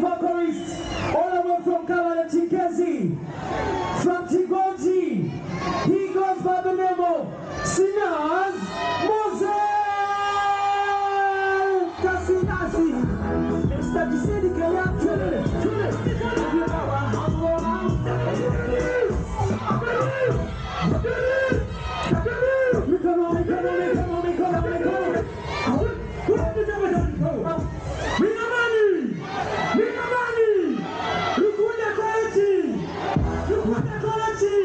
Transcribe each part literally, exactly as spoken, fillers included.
Vocalist, all the way from Kabale Kikezi, from Kigoji. He goes by the name of Sinaz Mose. Kasinazi, Mister Gisidi Keyate. Mikolo, mikolo, mikolo, mikolo, mikolo. Minamani! Minamani! Rukundo akora ki? Rukundo akora ki?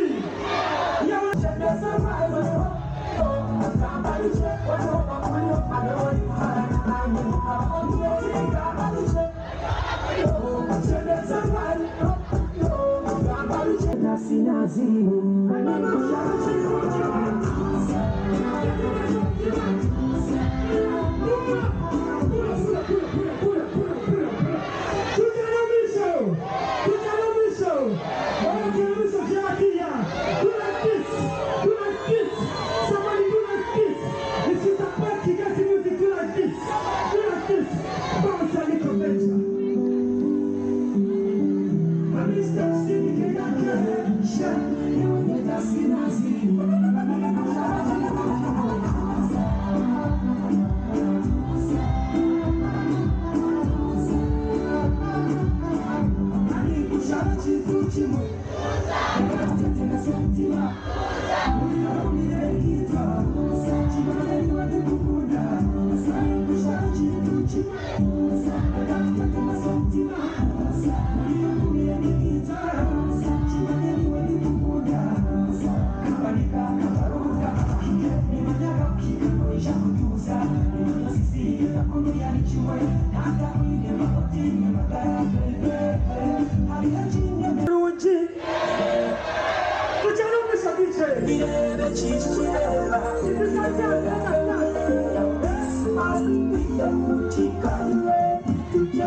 Somebody do like this. If you support Kikezi music, do like this. Do like this. Bounce a little bit. Birungi. Tukyali omu D J.